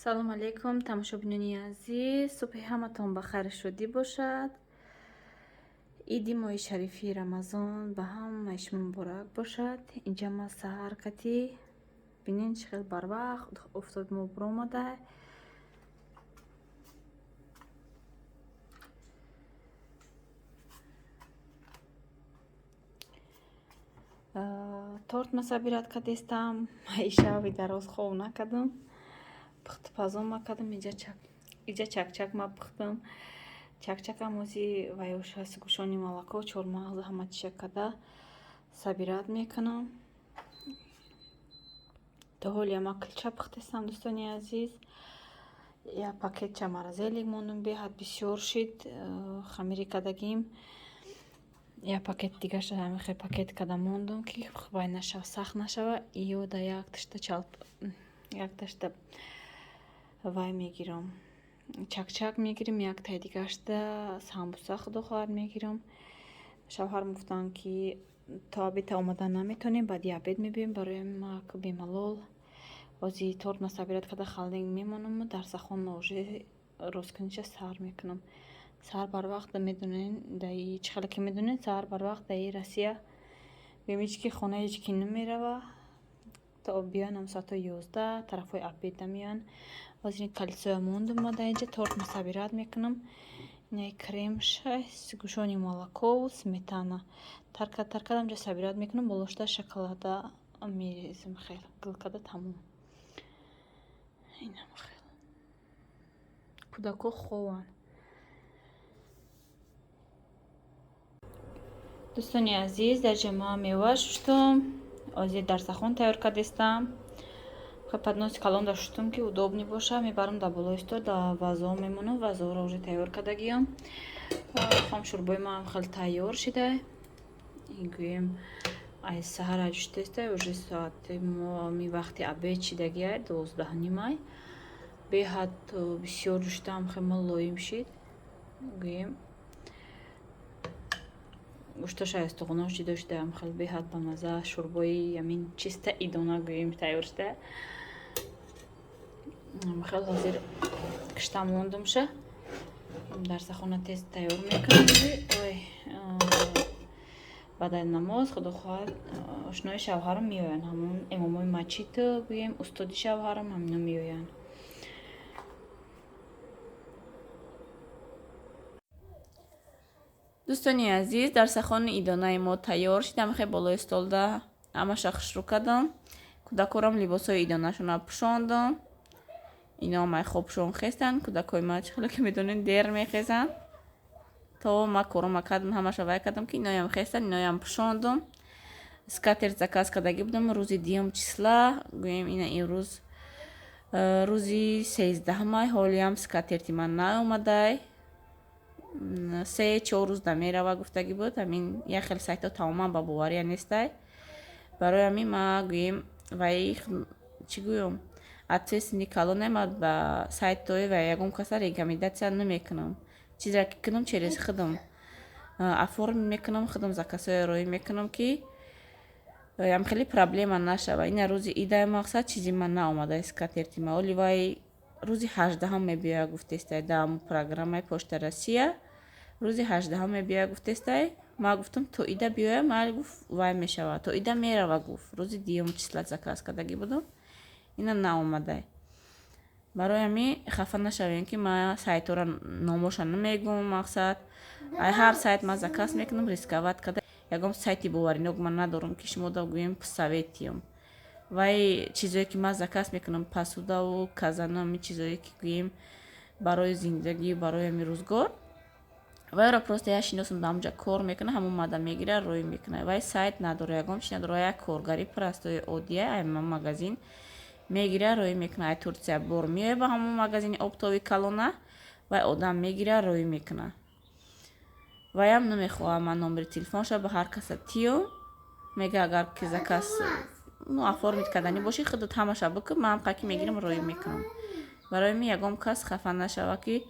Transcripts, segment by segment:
Салом алейкум, тамошобинони азиз. Субҳи ҳаматон ба хайру шодӣ бошад. Иди моҳи шарифи Рамазон ба ҳамаи шумо муборак бошад. Инҷа ма саҳар кати бинен, чӣ хел барвақт офтоби мо буромада. Торт ма собирать кардестам. Ишави дароз хов накардам. Пухтупазон ма кардам. Иҷа чакчак ма пухтам. Чакчакам ози вайоша сгущённый молоко, чормағз, ҳама чиша карда собирать мекунам. То ҳолия ма кулча пухтестам, дӯстони азиз. Як пакетча морозильник мондум, беҳад бисёр шид хамири кардагим. Як пакет дигаша ҳамин хел пакет карда мондум, ки вай нашава, сахт нашава. Ё да якташта чалп, якташта вай мегирам, чакчак мегирем, яктаи дигашта самбуса, худо хоҳад, мегирам. Шавҳарам гуфтанд, ки то обеда омадан наметонем, баъди обед мебиёем. Барои ма бемалол ози торт ма собирать карда холодильник мемонаму дарсахон ма уже росткуниша сар мекунам. Саҳар барвақт, медонен, даи чӣ хеле ки медонед, саҳар барвақт даи Россия гӯем, ҳеҷ ки хона, ҳеҷ ки намерава, то биёянам соатҳои 11, тарафҳои обеда меоянд. Ҳозир ин кольцоя мондум, ма дар инҷа торт ма собирать мекунам. Инаи кремша, сгущённый молоко, сметана тар кардам, инҷа собирать мекунам, болошта шоколада мерезем, хел гул карда, тамом. Инам хел кӯдако хованд. Дӯстони азиз, дар ҷа ма мева шуштум, ҳозир дарсахон тайёр кардестам. Подноси калон шуштум, ки удобный боша. Мебарам дар болои стол, дар вазо мемонам. Вазоро уже тайёр кардагиам. Хом шӯрбои маам хеле тайёр шида. Гӯем, ай саҳара ҷуштеста, уже соати ми вақти обед шидагиай, 12:30. Беҳад бисёр ҷуштаам, хеле мулоим шид. Гӯем, гӯшташа аз туғунош ҷудо шудаам, хеле беҳад бамазза шӯрбои амин чиста идона, гӯем, тайёр шуда. Хел ҳозир кишта мондумша, дарсахона тез тайёр мекунам. Ой, баъд аз намоз, худо хоҳад, ошнои шавҳарам меоянд, ҳамон имомои масҷид, гӯем, устоди шавҳарам, ҳамино меоянд. Дӯстони азиз, дарсахони идонаи мо тайёр шид. Ҳамахе болои столда ҳамаша хушрӯ кардам. Кӯдакорам либосҳои идонашонро пӯшондам. Ино ҳамаи хобшон хестанд. Кӯдакҳои ма, чӣ хеле ки медонед, дер мехезанд. То ма корома кардам, ҳамаша вай кардам, ки иноям хестанд, иноям пӯшондум. Скатерть заказ кардагӣ будам рӯзи дуюм числа, гӯем, ина имрӯз рӯзи 13-май, ҳолиам скатерти ман наомадай. 3-4 рӯз намерава гуфтагӣ буд. Ҳамин як хел сайтҳо тамоман ба бовария нестай. Барои ҳамин ма, гӯем, вай, чӣ гӯям, ответственный калоне, ма ба сайтҳои ва ягон каса рекомендация намекунам. Чизеро ки кунам, через худам оформить мекунам, худам заказҳоя роӣ мекунам, ки ям хеле проблема нашава. Ина рӯзи идаи мақсад чизи ман наомада, скатерти ма. Оли вай рӯзи 18-ҳам мебиёя гуфтестай, дар программаи Почта Россия рӯзи 18-ҳам мебиёя гуфтестай. Ма гуфтам, то ида биёя, ма гуфт, вай мешава, то ида мерава гуфт. Рӯзи дуюм числа заказ кардагӣ будам, ина наомадай. Барои ҳамин хафа нашавем, ки ма сайтҳоро номоша намегӯм. Мақсад, ай ҳар сайт ма заказ мекунам, рисковать карда, ягон сайти боваринок ман надорам, ки шумо да гӯем, советиям. Вай чизое ки ман заказ мекунам, посудаву казану ҳамин чизое ки, гӯем, барои зиндагӣ, барои ҳамин рӯзгор, вайро просто як шиносам дар ҳамонҷа кор мекунад, ҳамон мада мегирад, роӣ мекунад. Вай сайт надорад, ягон чи надорад, як коргари простои оддия. Ай магазин мегирад, роӣ мекунад. Ай Турсия бор меояд ба ҳамон магазини оптовый калона, вай одам мегирад, роӣ мекунад. Ваям намехоҳад ман номери телефонша ба ҳар каса тиём. Мега, агар ки заказ, ну, оформить карданӣ бошӣ, худат ҳамаша бикун, ман қаки мегирам, роӣ мекунам. Барои мин ягон кас хафа нашава, ки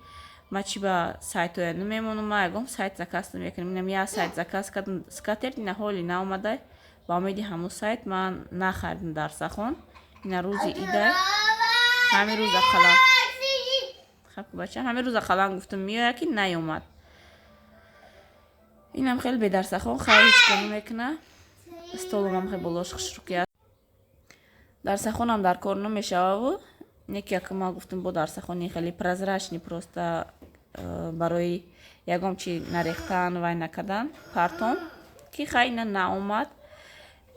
ма чӣ ба сайтҳоя намемонам. Ма ягон сайт заказ намекунам. Инам як сайт заказ кардам скатерть, ина ҳоли наомадай. Ба умеди ҳамун сайт ман нахаридам дарсахон. Ина рӯзи ида. Ҳамин рӯз ақаллан, бача, ҳамин рӯз ақаллан гуфтам, меояд, ки наёмад. Инам хеле бедарсахон, хайр, ҳеҷ кор намекуна. Столумам хеле болош хушрӯ аст. Дарсахонам дар кор намешававу неки яка ма гуфтам, бо дарсахони хеле прозрачный, просто барои ягон чи нарехтан, вай накардан партом, ки хай, ина наомад.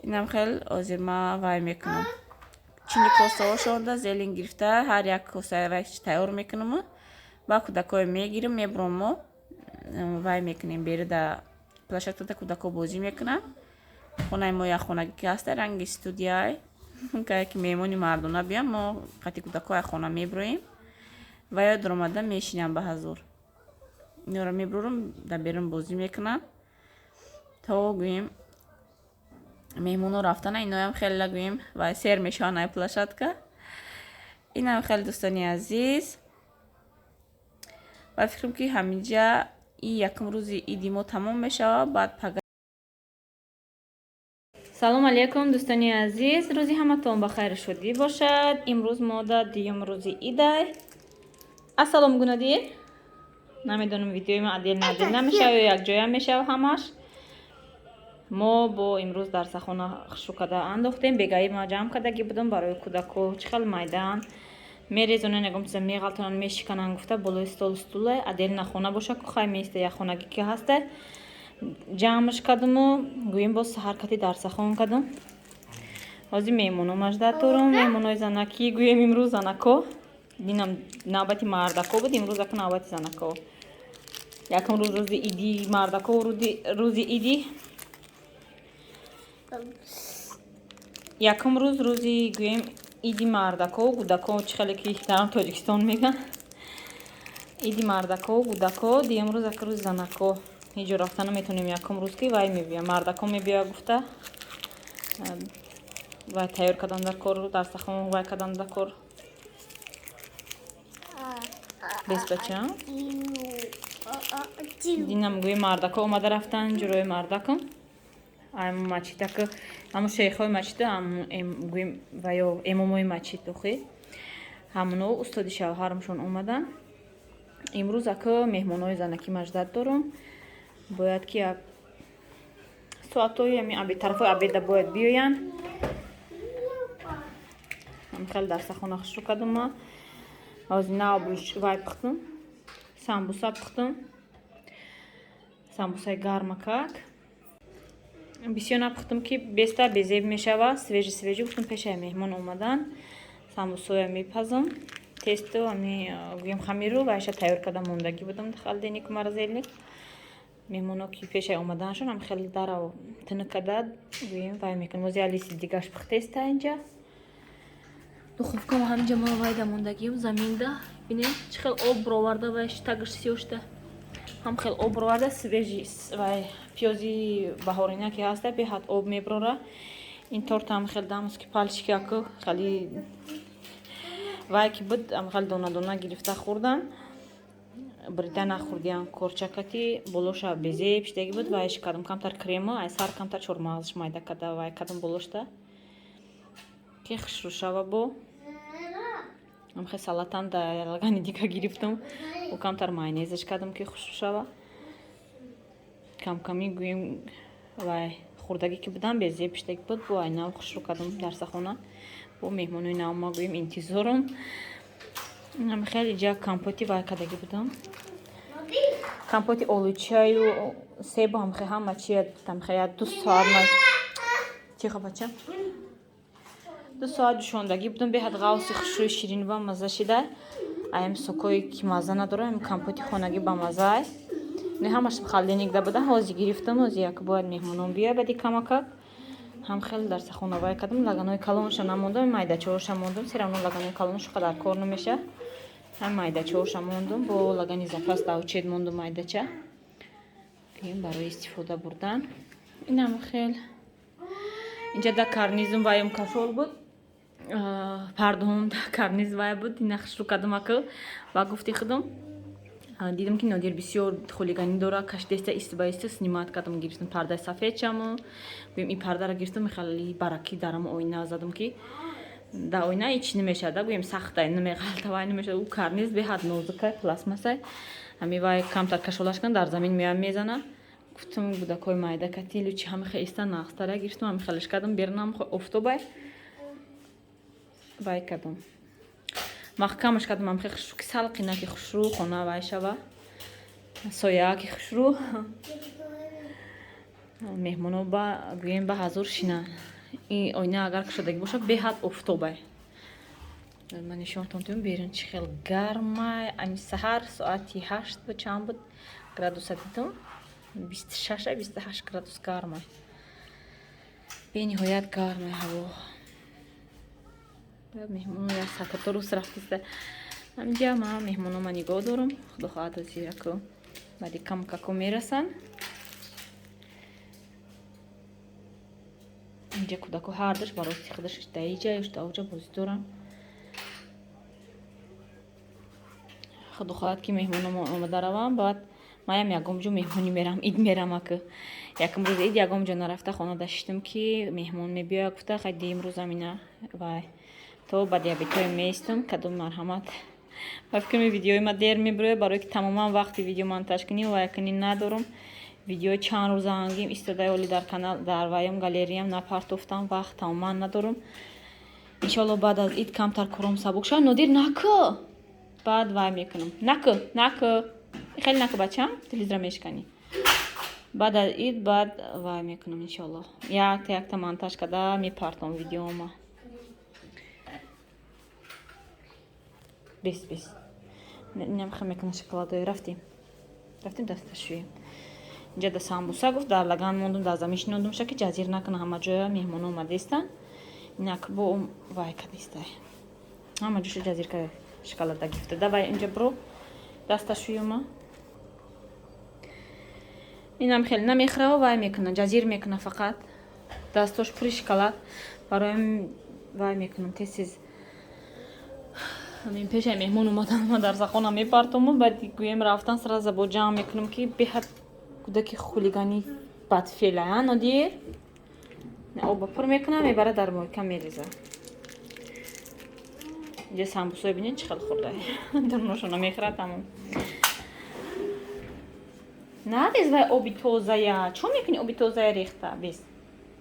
Инам хел ҳозир ма вай мекунам, чини косаҳошонда зелень гирифта, ҳар як косаи вай тайёр мекунаму ба кӯдакҳое мегирам, мебурам. Мо вай мекунем, бери да площадкада кӯдакҳо бозӣ мекунанд. Хонаи мо як хонагӣ ки ҳаста, ранги студияй, ки меҳмони мардона биям, мо қати кӯдакҳо як хона мебуроем ва ё даромада мешинам ба ҳазур. Инора мебурам, дар берун бозӣ мекунанд, то гӯем меҳмонҳо рафтана. Иноям хеле, гӯем, вай сер мешаванд ай площадка. Инам хеле, дӯстони азиз, ва фикрам, ки ҳаминҷа и якум рӯзи иди мо тамом мешавад, баъд пага. Салом алейкум, дӯстони азиз, рӯзи ҳаматон ба хайру шодӣ бошад. Имрӯз мо дар дуюм рӯзи идай. Ассалом, Гунадир. Намедонам, видеои ма отдельно отдельно намешава ё якҷоя мешава ҳамаш. Мо бо имрӯз дарсахона хушрӯ карда андохтем. Бегаи ма ҷамъ кардагӣ будам барои кӯдако, чӣ хел майдаан, мерезонанд, ягон чиза меғалтонанд, мешикананд гуфта, болои столу стула. Отдельно хона боша ку, хай, меиста, як хонагӣ ки ҳаста, ҷамъш кардаму, гӯем, боз саҳаркати дарсахон кардам. Ҳозир меҳмоно маждат дорам, меҳмонои занакӣ, гӯем, имрӯз занако. Динам навбати мардако буд, имрӯз ака навбати занако. Якум рӯз, рӯзи иди мардако, рӯзи иди якум рӯз, рӯзи, гӯем, иди мардако, гудако, чӣ хеле ки дар Тоҷикистон мегӯянд, иди мардако, гудако. Дуюм рӯз ака рӯзи занако. Ҳеҷ ҷо рафта наметавонем якум рӯз, ки вай мебиёя, мардако мебиёя гуфта, вай тайёр кардан дар кор, дарсахон вай кардан дар кор. Бес, бача. Динам, гӯи, мардако омада рафтан, ҷурои мардакам мачитак, ҳамун шейхҳои мачида, гӯем, ва ё эмомои мачид охи, ҳамуно, устоди шавҳарамшон омадан. Имрӯз ака меҳмонҳои занакӣ маждат дорам. Бояд ки як соатҳои ами тарафҳои обеда бояд биёянд. Хеле дарсахона хушрӯ кардам ма. Ҳозир нав вай пухтам, самбуса пухтам, самбусаи гармакак. Бисёр напухтам, ки беста безеб мешава. Свежий, свежий гуфтам, пешаи меҳмон омадан самбусоя мепазам. Тесто, ами, гӯем, хамиру вайша тайёр карда мондагӣ будам дар холодильнику, морозильник. Меҳмоно ки пешаи омаданашон ам хеле дарав тинук карда, гӯем, вай мекунем. Ози алиси дигаш пухтеста инҷа. Духовкама ҳаминҷа ма вайда мондагиам, заминда. Бинем, чӣ хел об бироварда, вай тагаш сиёҳ шуда, ҳам хел об бироварда. Свежий вай пиёзи баҳорина ки ҳаста, беҳад об мебирора. Ин тортам хел дамский палочки аку хеле вай ки буд, ам хел дона дона гирифта хӯрдан, брида нахӯрдиям. Корчакати болоша безе пиштагӣ буд, вайш кардам, камтар крема ай сар, камтар чормағзаш майда карда вай кардам болошта, ки хушрӯ шава. Бо амхе салатам дар лагани дига гирифтам, бо камтар майонезаш кардам, ки хушрӯ шава. Камкамӣ, гӯем, вай хӯрдагӣ ки будам, безе пиштагӣ буд, бо ай нав хушрӯ кардам дарсахона. Бо меҳмонои нав ма, гӯем, интизорам. Хеле иҷа компоти вай кардагӣ будам, компоти олучаю себу ҳамхе ҳама чи тамхе. Як 2 соат, тихо, бача, 2 соат ҷӯшондагӣ будам. Беҳад ғавси хушрӯи ширин ба мазза шида. Аям сокое ки мазза надора, ам компоти хонагӣ ба мазза. Не, ҳамаш холодильникда буда, ҳозир гирифтам. Ҳозир як бояд меҳмонон биёяд баъди камакак. Ҳам хеле дарсахона вай кардам, лаганои калонша намондам, майдачаҳоша мондам. Серавно лаганои калонша қадар кор намеша. Ҳам майдачаҳоша мондум, бо лагани запас давчед мондум, майдача барои истифода бурдан. Инам хел инҷа да карнизм ваём кафол буд, пардон, да карниз вай буд. Ина хушрӯ кардам ака ва гуфти худам. Дидам, ки Нодир бисёр хулиганӣ дора, кашдеста, ист ба иста снимать кардам, гирифтам пардаи сафедчаму, гӯем, ин пардаро гирифтам, хеле баракӣ дарам оина задам, ки Да оина ҳеч намешавад, гӯем сахтай, намеғалта, вай намешавад. Ӯ карниз беҳад нозукай, пластмассай. Ҳами вай камтар кашолаш кан, дар замин меояд, мезана. Гуфтам, кӯдакҳои майда кати лучи ҳами хел иста нағзтара гирифтам, ҳами хелаш кардам, берунам офтобай вай кардам. Маҳкамаш кардам, ҳами хел хушрӯ ки салқина, ки хушрӯ хона вай шава. Соя ки хушрӯ. Меҳмоно ба гӯем ба ҳазур шина. Ин оина агар кушодагӣ бошад, беҳад офтобай. Ман нишонтон дидам, берун чӣ хел гармай. Ами саҳар соати 8 ба чанд буд градуса дидам, 26, 28 градус гармай, бениҳоят гармай ҳаво. Меҳмоно як саатато рӯз рафтиста. Ҳаминҷа ман меҳмонома нигоҳ дорам, худо хоҳад, азираку баъди камкако мерасанд. Инҷа кӯдако ҳардуш ба рости худаш даиҷа ёш даоҷа бозӣ дорам. Худо хоҳад, ки меҳмономон омада равам, баъд маям ягон ҷо меҳмонӣ мерам, ид мерам. Ака якум рӯзи ид ягон ҷо нарафта, хона шиштам, ки меҳмон мебиёяд, гуфта хай дуюм рӯзам ина вай то ба диабетҳоям меистам. Кадом марҳамат, ба фикрам, видеои ма дер мебирояд, барое ки тамоман вақти видео монтаж кунӣ ва якунӣ надорам. Видеои чанд рӯза ангим истодаи оли дар канал, дар ваём галереям напартофтам, вақт тамоман надорам. Иншоалло, баъд аз ид камтар кором сабук шавад. Нодир, накӯ, баъд вай мекунам. Накӯ, накӯ, хеле накӯ, бачам, телевизора мешиканӣ. Баъд аз ид баъд вай мекунам, иншоалло, якта якта монтаж карда мепартом видеома. Бес, бес, инам хел мекунам. Шоколадои рафтем, рафтем, дасташӯем. Инҷа да самбуса гуфт, дар лаган мондум, дар замин шинондумша, ки ҷазир накунам ҳама ҷоя. Меҳмоно омадестанд, инак бо вай кадистай, ҳама ҷоша ҷазир када, шоколада гифта. Давай, инҷа бро, дасташӯюма. Инам хеле намехӯрав, вай мекуна, ҷазир мекуна, фақат дастош пури шоколад. Бароям вай мекунам тез тез. Ҳамин пешаи меҳмон омадан ма дар сахона мепартому, баъд гӯем рафтан, сразу бо ҷамъ мекунам, ки беҳад кӯдаки хулигани бадфеъла. А Нодир оба пур мекунам, мебара, дар мойка мереза. Инҷа самбусое бинед, чӣ хел хӯрда, дурношона мехӯрад, тамом. Нарез вай оби тозая, чо мекунӣ оби тозая рехта? Бес,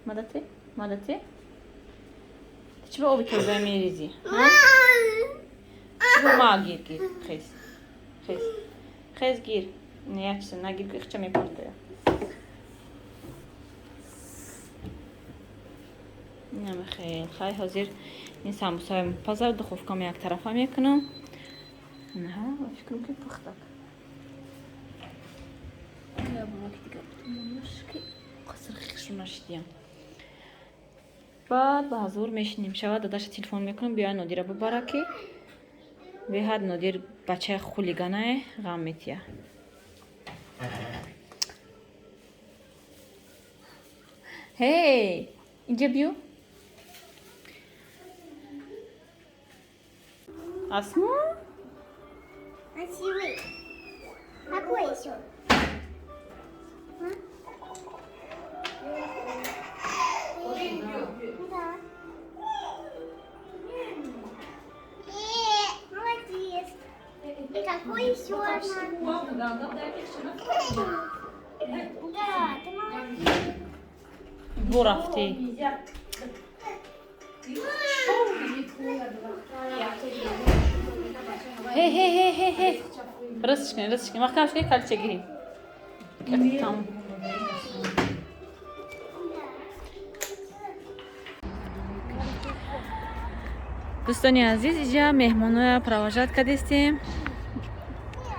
мадате, мадате, чӣ ба оби тозая мерезӣ? Чӣ ба ма? Гир, гир, хез, хез, хез, гир. Не, як чиза нагир, ихча мепартоя. Хел хай, ҳозир ин самбусаи пазар, духовкам яктарафа мекунам. Фикрам, ки пухтак. Қаср хишу нашидиям. Баъд ба ҳазур мешинем. Шавад, дадаша телефон мекунам, биёя Нодира бубара, ки беҳад Нодир бачаи хулиганае, ғам метия. Ҳей, инҷа биё, Асмо. Красивый. Какой еще? А? Да. Молодец. И какой еще одна? Да, ты молодец. Бо рафтӣ. Хе хе хе хе хе, растш кунед, растш кунед, маҳкам шуд, калча гирим. Тамом. Дӯстони азиз, иҷа меҳмоноя провожать кардестем.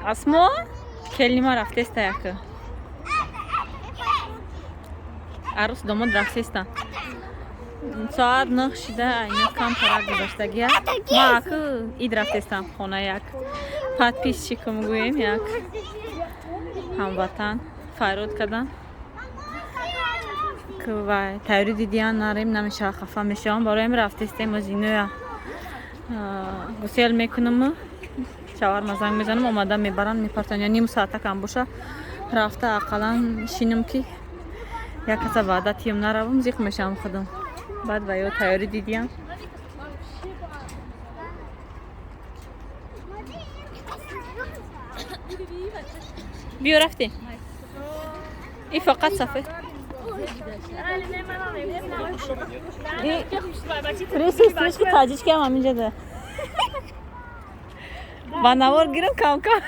Асмо келнима рафтеста, яка арӯс домод рафтеста. Соат 9 шида, айна кам парак гузаштагия. Ма аку ид рафтестам хона, як подписчикам, гӯем, як ҳамватан файрод кардан, вай тайёрӣ дидиян, нарем намешава, хафа мешавам. Бароям рафтестем. Озиноя гусел мекунам, шаварма занг мезанам, омада мебаранд, мепартан. Я ним соата кам боша, рафта ақаллан шинам, ки як каса ваъда тиём, наравам, зиқ мешавам худам. Баъд ва ё тайёрӣ дидиям. Биё, рафтем. И фақат сафед. Три сестрички таҷички ҳам ҳаминҷа да. Ба навор гирам кам-кам.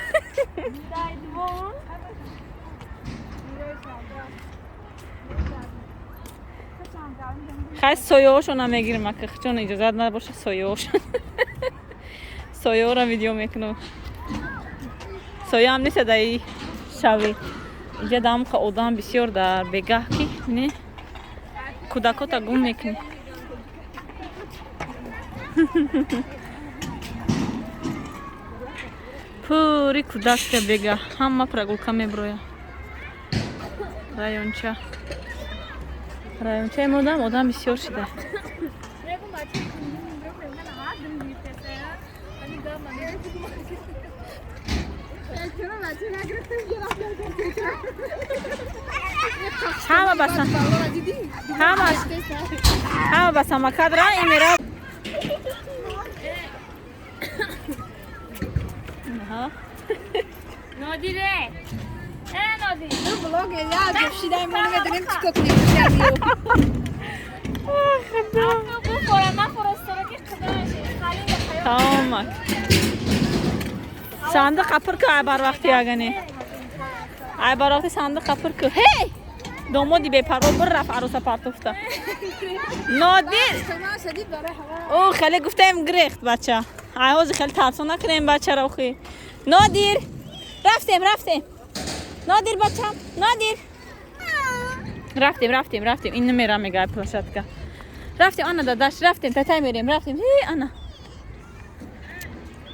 Хай, соёҳошона мегирим, ака чон иҷозат набоша соёҳошон. Соёҳоро видео мекунам. Соя ҳам нест даи шави. Инҷа дамқа одам бисёр дар бегаҳ ки не кӯдакота гум мекунӣ. Пури кӯдакта бегаҳ ҳама прогулка меброя. Районча. Райончаи модам одам бисёр шида. Ҳама ба ҳама ба самокат ра имера. Нодире! Э, Нодир! Блогер, я ҷӯшидаи мо намедонем чӣ кор кунем. Тамомак. Сандиқа пур ку, ай барвақти ягане. Ай барвақти сандиқа пур ку. Ҳей! Домоди бепарво бир рафт аруса партофта. Нодир! О, хеле гуфтаем гирехт бача. Ай ҳозир хеле тарсон накунем бачаро охи. Нодир! Рафтем, рафтем. Нодир бачам, Нодир. Рафтем, рафтем, рафтем. Ин намера мега площадка. Рафтем, ана дадаш, рафтем, татай мерем, рафтем. Ҳей, ана.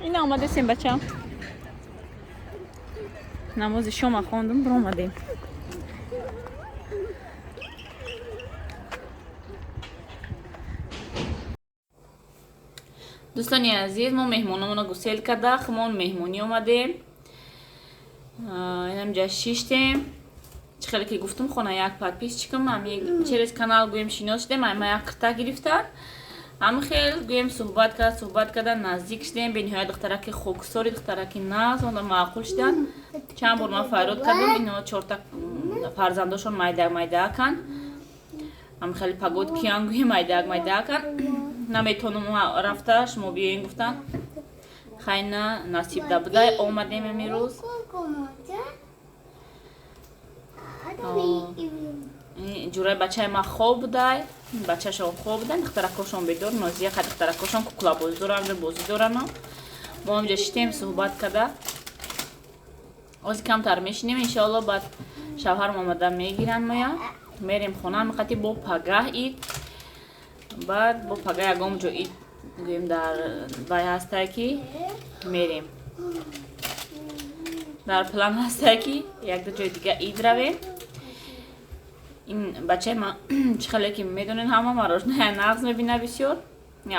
Ина омадесем бачам. Намози шома хондум, биромадем. Дӯстони азиз, мо меҳмономонро гусел карда, хумон меҳмонӣ омадем. Инамҷа шиштем. Чӣ хеле ки гуфтум, хона як подписчикам ами через канал гӯем шинос шудем, ама як қирта гирифтан. Ҳами хел гӯем суҳбат кард, суҳбат карда наздик шудем. Бениҳоят духтараки хоксори, духтараки наз, онда маъқул шудан. Чанд бор ман фарёд кардам, ино чорта фарзандошон майда майдааканд. Ҳами хеле пагод киян гӯем майдаак майдааканд. Наметонам рафта, шумо биёен гуфтан. Хайна насиб да будай, омадем имрӯз. Ҷураи бачаи ман хоб будай, бачашон хоб будан, духтаракошон бедор, Нозия ха духтаракошон куклабозӣ доранд, бозӣ доранд. Мо ҳамҷа шитем суҳбат карда. Ози камтар мешинем, иншоалло, баъд шавҳарам омада мегиранд моя. Мерем хона, ҳамиқати бо пагаҳ ид. Баъд бо пагаҳ ягон ҷо ид гӯем дар вай ҳастае ки мерем. Дар план ҳастае ки якду ҷои дига ид равем. Ин бачаи ман чӣ хеле ки медонед ҳама марожная нағз мебина бисёр.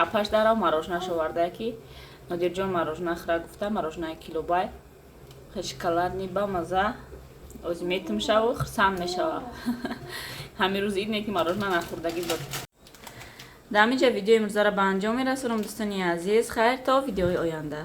Апаш дарав марожнаш овардае ки Нодирҷон марожна хӯра гуфта, марожнаи килобай. Шоколадни ба маза. Ози метимшаву хурсанд мешава. Ҳамин рӯз ид не ки марожна нахӯрдагӣ буд. Дар ҳамин ҷа видеои имрӯзаро ба анҷом мерасонам, дӯстони азиз. Хайр то видеои оянда.